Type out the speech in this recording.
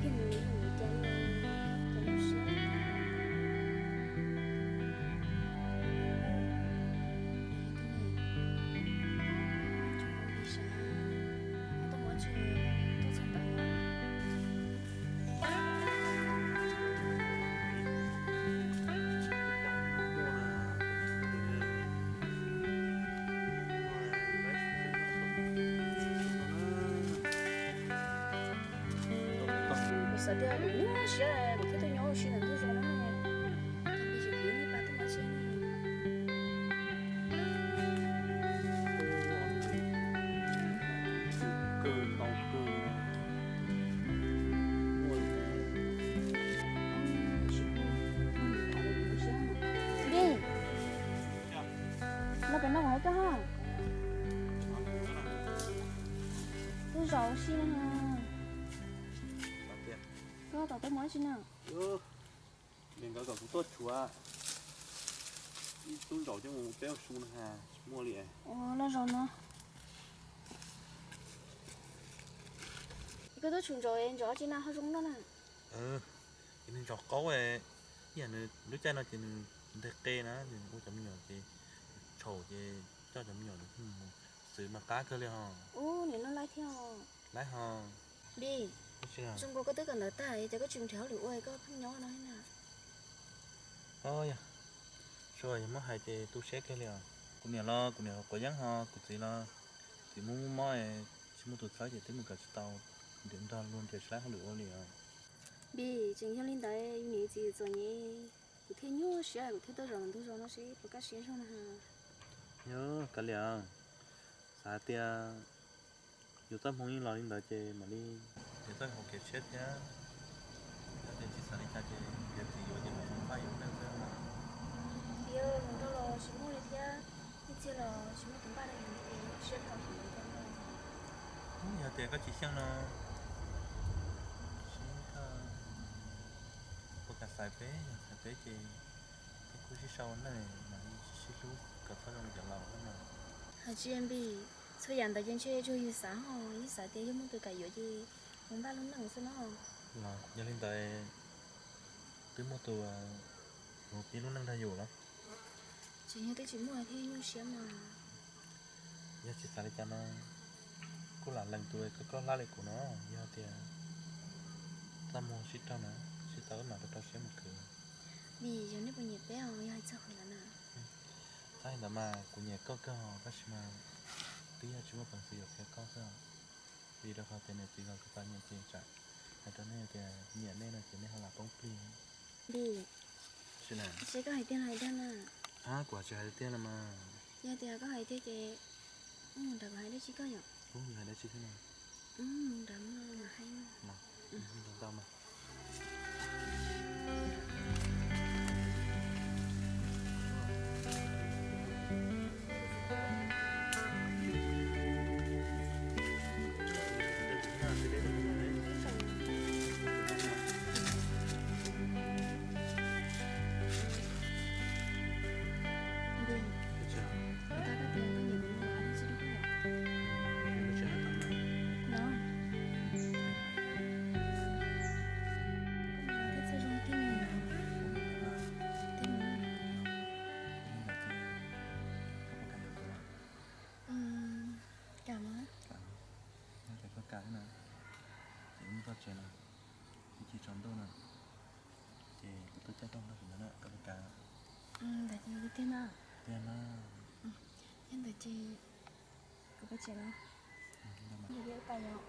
Thiab nws yog li cas li, cas nyuaj siab. Kuv xav tias kuv nyuaj siab kuv thiaj tuaj nyob ua si ntawm ntug zos no. Ces kuv yeej pab tuaj ua si. Dej, los pem no kuv hais koj ha. Ntug zos ua si no. Koj tom tuaj mus dab tsi na? Nkawd kom kuv tuaj tshuav ib tug zaum coj mus peb ua su no ha, tsis muaj li. Ua los zaum no. Koj tuaj tshuav ntsaum, ntsaum dab tsi na ho zoo noj na? Ces nws ntsaum qaub, ib yam nws lub caij no ces nws nteg qe na, nws ua cov me nyuam ces txhaum ces coj cov me nyuam mus xwb mas qab kawg li ho. Ub, nim no laib thiab. Laib ho. Npis, zoo nkaus koj twb kawm ntawv tag ces koj tsis nrhiav hauj lwm ua koj pheej nyob no na. Yog, yog muab hais ces tu siab kiag li os. Kuv niam los kuv niam quav yeeb ho kuv txiv los txiv muaj mob mob, tsis muaj tus txhawb ces twb mus kawm tsis tau, nrhiav nrog luag nrhiav tsis laib hauj lwm ua li os. Npis, tseem yog li ntawd yus niam yus txiv txom nyem, kuv thiaj nyuaj siab kuv thiaj tuaj zaum ntug zos no seb puas kaj siab zog na. Yog kav liam, xav hais tias yus txoj hmoo yeej los li ntawd ces mam li nrhiav txoj hau kev tshiab thiab. Yog tias tsis xav li cas ces nrhiav txiv yuav ces mam li npaj yuav neej xwb mas. Yog mus rau los tsis muaj li thiab, ib txhia los tsis muaj tus npaj rau yus ces siab tau tsis ntev thiab no. Yog tias koj tsis xyeej no, seb koj puas kam xaiv peb, yog xaiv peb ces peb kuj sib sau ua neej mam li sib hlub kom txhob zoo li cov laus no. Hais tsis Npis, txhua yam ntawd ces ntshe tsuas yus xav ho, yus xav tias yog muaj tus kam yuav ces mus npaj lub neej xwb no. Los yog li ntawd twb muaj tus mus pib lub neej nrog yus los? Tseem yog twb tsis muaj thiaj nyuaj siab mas. Yog tsis xav li cas no kuj lam lees tus koj koj hlab li kuv no, yog tias txaj muag sib raug na, sib tau wb mam rau rau siab mus khwv. Vim yog nej puas nyiam peb os, yog hais txog qhov ntawd na? Txhob hais ntawd mas, kuv nyiam koj kawg os, tab sis mas twb yog tsis muaj peev xwm yuav qhia koj xwb. Vim rau qhov tias niam txiv los kuj txom nyem ces tsam hais rau nej tias nyiam nej no ces nej ho lam poob plig. Npis, seb koj hais tiag los hais dag na? Kuv tsis hais tiag los mas. Yog tias koj hais tiag ces nrad kuv hais dab tsi koj yom? Hais dab tsi thiab no? Nrad no mas hais no. Ntau mas. Kam mas. Yog tias koj kam na, ces wb mus txog tsev na, ib chim tsaus ntuj na, ces kuv tuaj caij koj mus txog tsev ntawd na, koj puas kam? Ntawd ces tiag na. Tiag na. Yog ntawd ces kuv peb tsev na. Ntawd ces wb pais yom.